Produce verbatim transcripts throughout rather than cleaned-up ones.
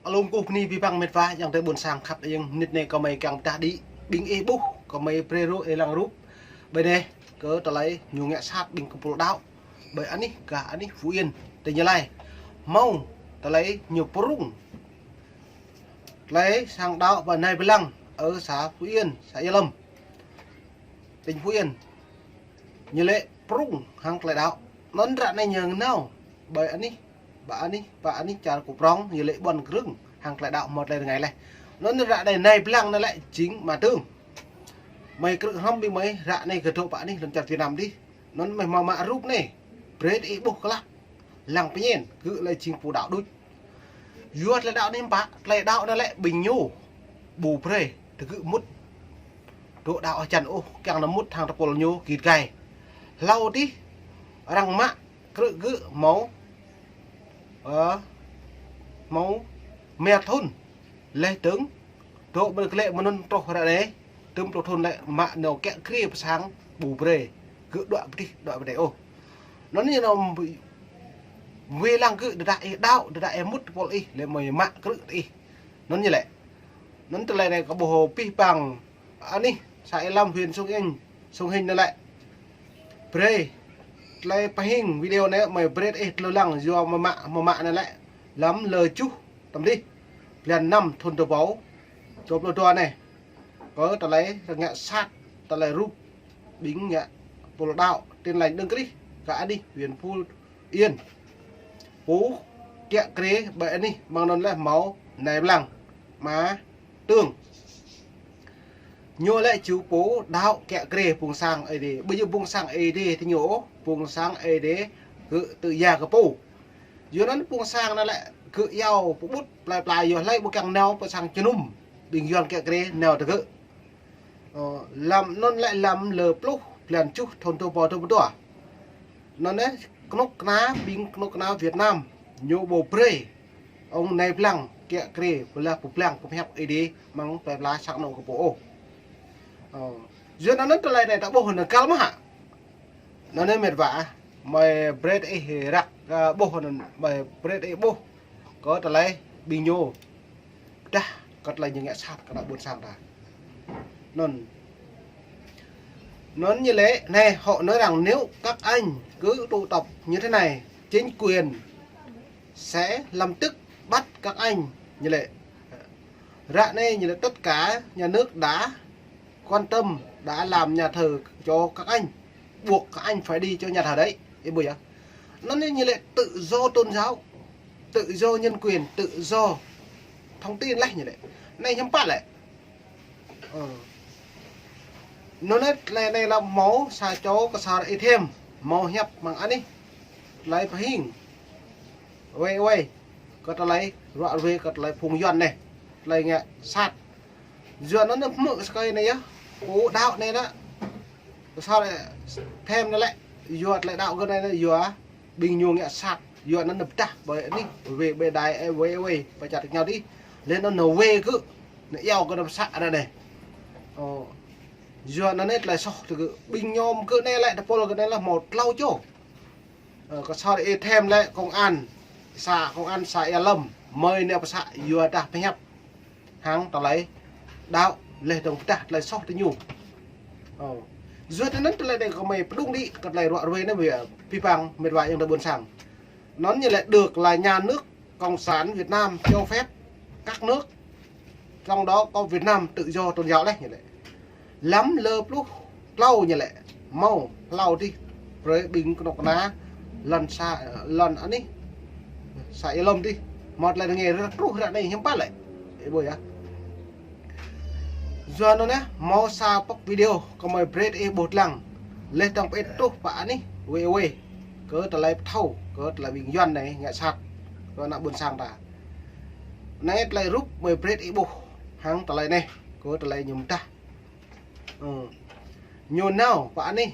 Alum kơkuh bơni abih bang met wa ayŏng adơi ƀôn sang khăp ing, mơnit anai kơmơi kiăng pơdah đĭ ƀing ih ƀuh, kơmơi brơi rup ih lăng rup. Ƀơi anai kơ tơlơi ñu ngă sat ƀing kơpul đaŏ. Ƀơi anih gah anih Phú Yên, tỉnh Gia Lai. Hmâo tơlơi ñu pơrŭng tơlơi sang đaŏ pơ Nai Blang, ơ xã Phú Yên, xã Gia Lâm, tỉnh Phú Yên. Ñu lĕ pơrŭng hăng tơlơi đaŏ. Anŭn ră anai ñu nao ƀơi anih, ƀơi anih, ƀơi anih čar kơ prong, ñu lĕ ƀuăn krưng hăng tơlơi đaŏ hmâo tơlơi rơngai laih. Anŭn ră anai Nai Blang anai lĕ jing mă tơng. Mơi krư̆ hrŏm ƀing mơi ră anai kơ dŏ ƀơi anih lŏn čar Việt Nam dih. Anŭn mơi hmâo mă rup anai, brơi ih ƀuh klah. Lăng pơñen, gơ̆ lĕ jing pô đaŏ đôč. Yua tơlơi đaŏ anai pă, tơlơi đaŏ anai lĕ ƀing ñu ƀu brơi tơgơ̆ mŭt dŏ đaŏ hơjăn ôh, kiăng nao mŭt hăng tơpul ñu git gai. Hlâo dih arăng mă krư̆ gơ̆ hmâo, ơ, hmâo rơma thŭn. Laih dơ̆ng dŏ ƀơi glaĭ mơnŭn truh ră anai, tơm pluh thŭn lĕ mă nao kiă kriê pơ sang ƀu brơi gơ̆ đuaĭ pơ dih, đuaĭ pơ anai ôh. Anŭn ñu nao wai lăng gơ̆, tơdah ih đaŏ, tơdah ih mŭt tơpul ih, lĕ mơi mă krư̆ ih. Anŭn ñu lĕ. Anŭn tơlơi anai kơ ƀuh abih bang anih, xã Ia Lâm, huyện Sông Hinh, Sông Hinh anai lĕ. Brơi tơlơi pơhing video anai mơi brơi ih tơlơi lăng yua mơmă, mơmă anai lĕ lăm lơ juh tơm dih, blan năm thŭn dua ƀâo dua pluh dua anai. Kơ tơlơi ngă sat, tơlơi rup ƀing ngă pô đaŏ Tin Lành Đấng Christ, gah anih huyện Phú Yên. Pô kiă kriê ƀơi anih mơ̆ng anŭn lĕ hmâo Nai Blang, mă tơng. Ñu lĕ jing pô đaŏ kiă kriê pŭng sang Ơi Adai. Ƀu djơ̆ pŭng sang Ơi Adai tơ ñu ôh, pŭng sang Ơi Adai gơ̆ tŭ ya kơ pô. Yua anŭn pŭng sang anai lĕ gơ̆ iâu pơƀut plơi pla yua hlơi ƀu kiăng nao pơ sang jơnum ƀing Yuan kiă kriê nao tơ gơ̆. Ơ, lăm anŭn lĕ lăm lơ pluh blan juh thŭn dua ƀâo dua pluh dua. Anŭn anai kơnuk kơna ƀing kơnuk kơna Việt Nam ñu ƀu brơi ông Nai Blang kiă kriê pơblang pơblang pơhiăp Ơi Adai mơ̆ng plơi pla sang anŏ kơ pô ôh. Ơ, yua anŭn tơlơi anai ta ƀuh anŭn găl mơ̆ hă? Anŭn anai met wa, mơi brơi ih răk, ơ, ƀuh anŭn, mơi brơi ih ƀuh kơ tơlơi ƀing ñu pơdah kơ tơlơi ñu ngă sat kơ ană ƀôn sang ta. Anŭn. Anŭn ñu lĕ, này, họ nói rằng nếu các anh cứ tụ tập như thế này, chính quyền sẽ lập tức bắt các anh. Ñu lĕ. Ră anai ñu lĕ tất cả nhà nước đã quan tâm, đã làm nhà thờ cho các anh, buộc các anh phải đi cho nhà thờ đấy. Ih ƀuh yơh. Anŭn anai ñu lĕ tự do tôn giáo, tự do nhân quyền, tự do thông tin laih ñu lĕ. Anai hiư̆m pă lĕ. Ơ. Anŭn anai tơlơi anai lăm hmâo sa čô kơsar ih thêm, hmâo hiăp mơ̆ng anih. Tơlơi pơhing. Wai wai. Kơ tơlơi ruă ruê kơ tơlơi phung Yuan anai. Tơlơi ngă sat. Yuan anŭn anai hmư̆ sơkơi anai yơh. Pô đaŏ anai lĕ. Kơsar ih thêm anai lĕ. Yua tơlơi đaŏ gơ̆ anai lĕ yua ƀing ñu ngă sat. Yua anŭn anai pơdah ƀơi anih, wai ƀơi đài, ơ, wai wai, pơ čar kơ ñu dih. Laih anŭn anai wai gơ̆, anai iâu gơ̆ anai pơsă ră anai. Ơ, yua anŭn anai tơlơi soh tơ gơ̆, ƀing ñu gơ̆ anai lĕ, tơpul gơ̆ anai lĕ hmâo klâo čô. Ơ, kơsar ih thêm lĕ công an, xã, công an xã Ia Lâm, mơi anai pơsă yua dah pơhiăp hăng tơlơi đaŏ laih dơ̆ng pơdah tơlơi soh tơ ñu. Ơ. Yua tơ anŭn tơlơi anai kơmơi pơđŭng đĭ kơ tơlơi ruă ruê anai ƀơi abih bang met wa ayŏng adơi ƀôn sang. Anŭn ñu lĕ được là nhà nước Cộng sản Việt Nam cho phép các nước, trong đó có Việt Nam tự do tôn giáo đấy ñu lĕ. Lăm lơ pluh klâo ñu lĕ, hmâo hlâo dih brơi ƀing kơnuk kơna lŏn sa, lŏn anih, xã Ia Lâm dih. Hmâo tơlơi rơngai truh ră anai hiư̆m pă lĕ. Ih ƀuh yơh. Yua anŭn anai, hmâo sa pŏk video kơmơi brơi ih ƀuh lăng. Laih dơ̆ng pơit truh pơ anih, wai wai. Kơ tơlơi pơthâo, kơ tơlơi ƀing Yuan anai ngă sat kơ ană ƀôn sang ta. Anai tơlơi rup mơi brơi ih ƀuh hăng tơlơi anai, kơ tơlơi ñu pơdah. Ơ. Ñu nao pơ anih,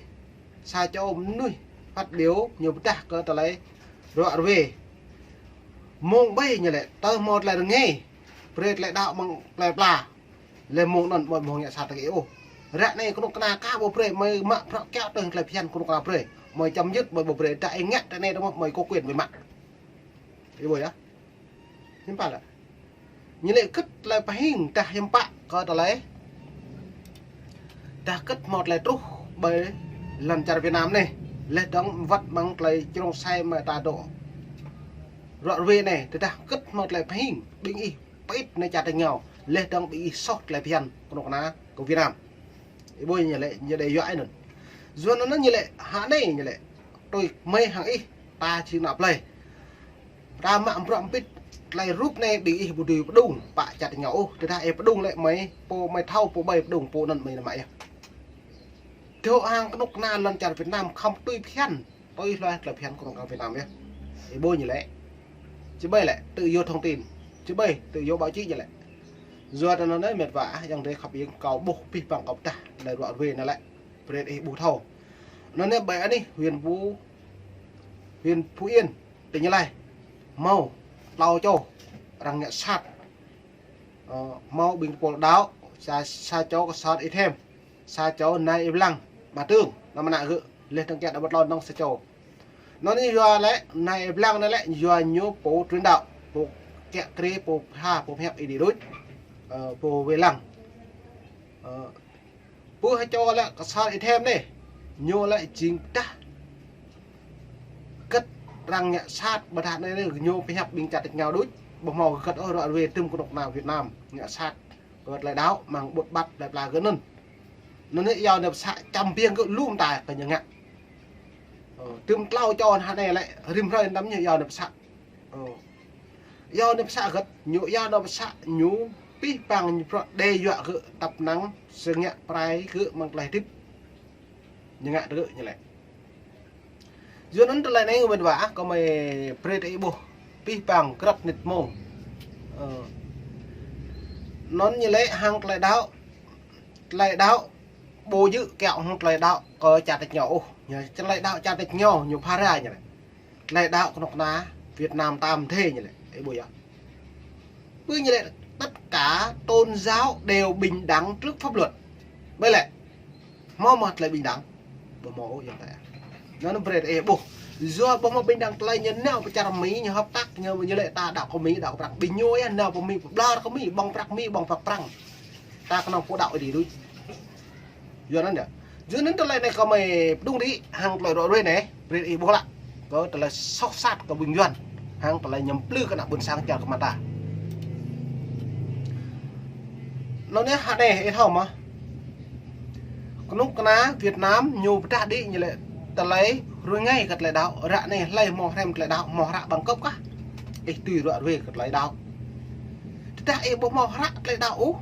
sa čô mơnuih phát biểu ñu pơdah kơ tơlơi ruă ruê. Mơ̆ng ƀai ñu lĕ, tơ hmâo tơlơi rơngai, brơi tơlơi đaŏ mơ̆ng plơi pla. Laih mơ̆ng anŭn ƀu hmâo ngă sat tơ gơ̆ ôh. Ră anai kơnuk kơna ka ƀu brơi, mơi mă prăk kiaŏ tơ̆ng tơlơi phiăn kơnuk kơna brơi. Mơi chấm dứt, mơi ƀu brơi, dah ih ngă tơ anai dơ̆ng mơ̆, mơi có quyền mơi mă. Ih ƀuh yơh. Hiư̆m pă lĕ. Ñu lĕ kơ̆t tơlơi pơhing dah hiư̆m pă kơ tơlơi. Dah kơ̆t hmâo tơlơi truh ƀơi lŏn čar Việt Nam anai. Laih dơ̆ng wơ̆t mơ̆ng tơlơi črông sai mơ̆ ta dŏ. Ră ruai anai, tơdah kơ̆t hmâo tơlơi pơhing, ƀing ih pơit anai čar tač rơngiao. Laih dơ̆ng ƀing ih soh tơlơi phiăn kơnuk kơna kơ Việt Nam. Ih ƀuh ñu lĕ, ñu đe yua anŭn. Yua anŭn ñu lĕ, hă anai ñu lĕ. Tui mơi hăng ih, ta či nă plơi. Ta mă bruă pit tơlơi rup anai ƀing ih ƀu dưi pơdŏng, pă čar tač rơngiao ôh, tơdah ih pơdŏng lĕ mơi, pô mơi thâo, pô ƀai pơdŏng, pô anŭn mơi nă mă yơh. Dŏ hăng kơnuk kơna lŏn čar Việt Nam khŏm tui phiăn, tui hluai tơlơi phiăn kơnuk kơna Việt Nam yơh. Ih ƀuh ñu lĕ. Či ƀai lĕ, tự do thông tin. Či ƀai, tự do báo chí ñu lĕ. Yua anŭn anai mĕt wa, ayŏng adơi khăp iêng kâo ƀuh pih păng kâo pơdah, tơlơi ră ruai anai lĕ. Brơi ih ƀuh thâo. Anŭn anai ƀơi anih huyện Phú, huyện Phú Yên, tỉnh Gia Lai. Hmâo, tlâo čô, arăng ngă sat. Ơ, hmâo ƀing pô đaŏ, sa, sa čô kơ sat ih thêm. Sa čô nai ih blang, Ba Tường, nă mă nă gơ̆, laih dơ̆ng kiăng đa ƀu tlâo nong sa čô. Anŭn anai yua lĕ, nai ih blang anai lĕ, yua ñu pô truyền đạo, pô kiăng kri, pô pha, pô pơhiăp ih đĭ đuč, ơ, pô wai lăng. Ơ, pô ha čô lĕ, kơ sat ih thêm anai, ñu lĕ jing dah. Kơ̆t arăng ngă sat, ƀơdah anai anai, ñu pơhiăp ƀing čar tač rơngiao đuč, ƀu hmâo kơ̆t ôh ră ruai tơm kơnuk kơna Việt Nam, ngă sat. Kơ tơlơi đaŏ, mơ̆ng ƀut ƀat tơlơi pla gơ̆ anŭn. Anŭn anai yua anai pơsă čăm biêng gơ̆ lŏm ta kơ ñu ngă. Ơ, tơm tlâo čô hă anai lĕ, rĭm hrơi năm ñu yua anai pơsă. Ơ. Yua anai pơsă gơ̆t, ñu yua anai pơsă, ñu pih păng ñu bruă đe yua gơ̆ tăp năng, sơngă prai gơ̆ mơ̆ng tơlơi hơdip. Ñu ngă tơ gơ̆ ñu lĕ. Yua anŭn tơlơi anai ngơ mĕt wa, kâo mơi brơi tơ ih ƀuh. Pih păng krăp nit mông. Ơ. Anŭn ñu lĕ hăng tơlơi đaŏ. Tơlơi đaŏ. Ƀu djơ̆ kiaŏ hăng tơlơi đaŏ kơ čar tač rơngiao ôh. Ñu tơlơi đaŏ čar tač rơngiao, ñu phara ñu lĕ. Tơlơi đaŏ kơnuk kơna Việt Nam tam thế ñu lĕ. Ih ƀuh yơh. Ƀu ñu lĕ, tất cả tôn giáo đều bình đẳng trước pháp luật. Ƀơi lĕ. Hmâo mơ̆ tơlơi bình đẳng? Ƀu hmâo ôh yơh ta. Anŭn brơi ih ƀuh. Yua ƀu hmâo bình đẳng tơlơi ñu nao pơ čar Mi, ñu hợp tác, ñu, ñu lĕ ta đaŏ kơ Mi, đaŏ kơ Prăng. Ƀing ñu yơh nao pơ Mi, pơblơr kơ Mi, ƀơ̆ng prăk Mi, ƀơ̆ng prăk Prăng. Ta kơnơ̆ng pô đaŏ ih đĭ đuč. Yua anŭn yơh. Yua anŭn tơlơi anai kâo mơi pơdŏng đĭ hăng tơlơi ră ruai anai, brơi ih ƀuh lă. Kơ tơlơi soh sat kơ ƀing Yuan. Hăng tơlơi ñu plư kơ ană ƀôn sang čar kơ mơta. Anŭn anai hă anai, ih thâo mơ̆. Kơnuk kơna Việt Nam ñu pơdah đĭ ñu lĕ tơlơi rui ngai kơ tơlơi đaŏ, ră anai hlơi hmâo hrăm tơlơi đaŏ, hmâo hră bằng cấp kah. Ih tui ră ruai kơ tơlơi đaŏ. Tơdah ih ƀu hmâo hră tơlơi đaŏ ôh.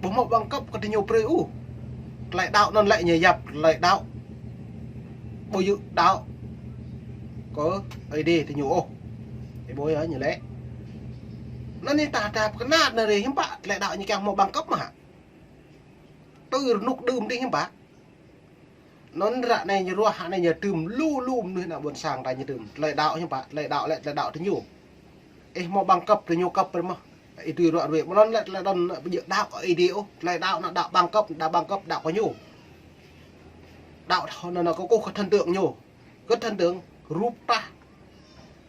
Ƀu hmâo bằng cấp kơ tơ ñu brơi ôh. Tơlơi đaŏ anŭn lĕ ñu yap tơlơi đaŏ. Ƀu djơ̆ đaŏ kơ Ơi Adai tơ ñu ôh. Ih ƀuh yơh ñu lĕ. Anŭn anai ta, ta pơkơnăl anai rĭm hiư̆m pă tơlơi đaŏ ñu kiăng hmâo bằng cấp mơ̆ hă. Tui rơnŭk đưm đih hiư̆m pă. Anŭn ră anai ñu ruah, anai ñu tơm lu lu mơnuih ană ƀôn sang ta ñu tơm. Tơlơi đaŏ hiư̆m pă, tơlơi đaŏ lĕ, tơlơi đaŏ tơ ñu. Ih hmâo bằng cấp tơ ñu cấp brơi mơ̆. Ih tui ră ruai, mơ̆n anŭn lĕ tơlơi đaŏ anŭn ƀu djơ̆ đaŏ kơ Ơi Adai ôh, tơlơi đaŏ anŭn đaŏ bằng cấp, đaŏ bằng cấp đaŏ kơ ñu. Đaŏ thâo anŭn kơkuh kơ thần tượng ñu. Kơ thần tượng, rup trah.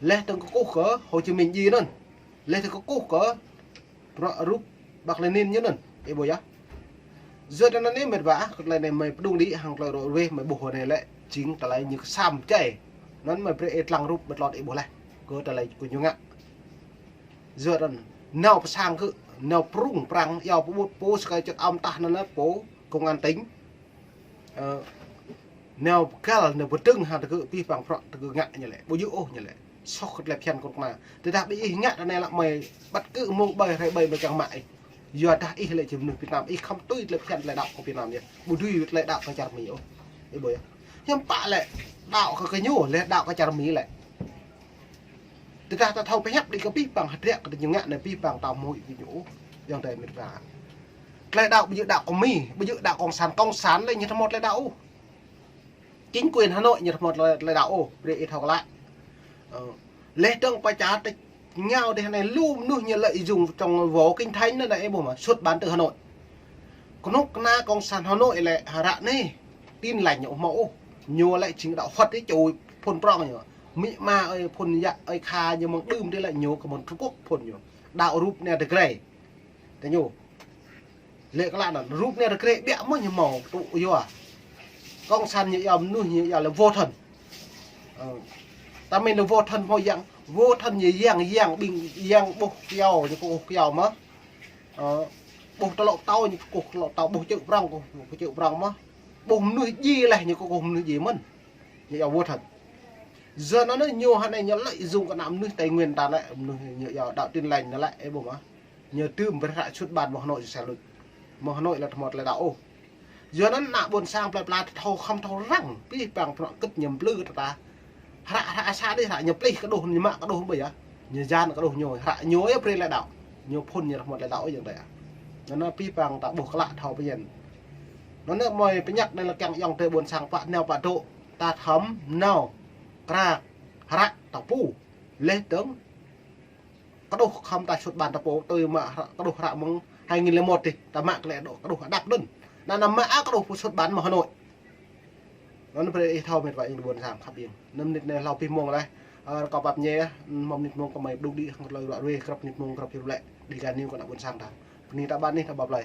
Laih dơ̆ng kơkuh kơ Hồ Chí Minh djai anŭn. Laih dơ̆ng kơkuh kơ bruă rup Mác Lênin ñu anŭn, ih ƀuh yơh. Yua anŭn anai mĕt wa, kơ tơlơi anai mơi pơdŏng đĭ hăng tơlơi ră ruai mơi ƀuh anai lĕ, jing tơlơi ñu kơsam čai. Anŭn mơi brơi ih lăng rup ƀơi tlot ih ƀuh laih. Kơ tơlơi kơ ñu ngă. Yua anŭn, nao pơ sang gơ̆, nao prung prang, iâu pơƀut pô sơkai čơt ăm tah anŭn pô, công an tỉnh. Ơ, nao pơgăl, nao pơdơ̆ng hăng tơ gơ̆ pih păng prăk tơ gơ̆ ngă ñu lĕ, ƀu djơ̆ ôh ñu lĕ. Soh kơ tơlơi phiăn kơnuk kơna. Tơdah ƀing ih ngă tơ anai lă mơi, ƀăt kơ mông ƀơi hrơi ƀơi mơi kiăng mă ih. Yua dah ih lĕ či mơnuih Việt Nam, ih khŏm tui tơlơi phiăn tơlơi đaŏ kơ Việt Nam yơh. Ƀu dưi tơlơi đaŏ kơ čar Mi ôh. Ih ƀuh yơh. Hiư̆m pă lĕ đaŏ kơ, kơ ñu, lĕ đaŏ kơ čar Mi lĕ. Tơdah ta thâo pơhiăp đĭ kơ pih păng hơdră kơ tơ ñu ngă anai pih păng ta hmư̆ kơ ñu. Ayŏng adơi mĕt wa. Tơlơi đaŏ ƀu djơ̆ đaŏ kơ Mi, ƀu djơ̆ đaŏ cộng sản, cộng sản lĕ ñu ƀu hmâo tơlơi đaŏ ôh. Chính quyền Hà Nội ñu ƀu hmâo tơlơi, tơlơi đaŏ ôh, brơi ih thâo kơ lă. Ơ. Laih dơ̆ng pơ čar tač rơngiao dih anai lu mơnuih ñu lợi dụng trong võ Kinh Thánh anŭn ih ƀuh mơ̆, xuất bản từ Hà Nội. Kơnuk kơna cộng sản Hà Nội lĕ ră anai, Tin Lành ñu ƀu hmâo ôh. Ñu lĕ jing đaŏ Phật ih čô phŭn prŏng ñu. Amĭ ama ơi phŭn yă ơi kha ñu mơ̆ng đưm dih lĕ ñu kơ mơ̆ng Trung Quốc phŭn ñu. đaŏ rup anai tơgre. Tơ ñu. Lĕ kơ lăk anŭn, rup anai tơgre biă mơ̆ ñu hmâo tŭ yua. Kông san ñu yua mơnuih ñu yua lĕ vô thần. Ơ. Ta mĭn lĕ vô thần hmâo yang, vô thần ñu yang, yang ƀing, yang ƀuh kyâo, ñu kơkuh kyâo mơ̆. Ơ. Ƀuh tơlŏ tâo, ñu kơkuh tơlŏ tâo, ƀuh čư̆ prŏng, kơkuh čư̆ prŏng mơ̆. Ƀuh mơnuih djai leh, ñu kơkuh mơnuih djai mơ̆n. Ñu yua vô thần. Yua anŭn ñu hơnai ñu lợi dụng kơ ană mơnuih Tây Nguyên ta lĕ, mơnuih ñu yua đạo Tin Lành anŭn lĕ, ơ ƀuh mơ̆. Ñu tŭ brơi hră sut ƀan mơ̆ng Hà Nội sa lŭt. Mơ̆ng Hà Nội lĕ tơhmơ̆t lĕ đaŏ ôh. Yua anŭn ană ƀôn sang plơi pla ta thâo khŏm thâo răng, pih pang prŏ kơ̆t ñu plư kơ ta. Hră, hră sa đih, hră ñu plih kơđuh, ñu mă kơđuh ƀơi yơh. Ñu jan kơđuh ñu, hră ñu yơh brơi lĕ đaŏ. Ñu phŭn ñu tơhmơ̆t lĕ đaŏ ôh yang đơi. Anŭn pih pang ta ƀuh kơ lăk thâo pơñen. Anŭn mơi pơñăk anai lĕ kiăng ayŏng adơi ƀôn sang pă nao pă dŏ. Ta khŏm nao kra hră ta pô. Leh dơ̆ng kơđuh khŏm ta sut ƀan ta pô, tui mă hră, kơđuh hră mơ̆ng hai nghìn lẻ một dih, ta mă kơ lĕ dŏ kơđuh adăp anŭn. Anŭn mă a kơđuh pô sut ƀan mơ̆ng Hà Nội. Anŭn brơi ih thâo mĕt wa ayŏng adơi ƀôn sang khăp iâu. Anŭn mơnit anai hlâo pih mông leh. Ơ, rơkâo pap ñe, mơ̆ng mơnit mông kơmơi ƀlŭk đĭ hăng tơlơi ruă ruê, krăp mơnit mông krăp hyu lĕ. Đi gah ñu kơ ană ƀôn sang ta. Bơni ta ƀan anih ta ƀap lơi.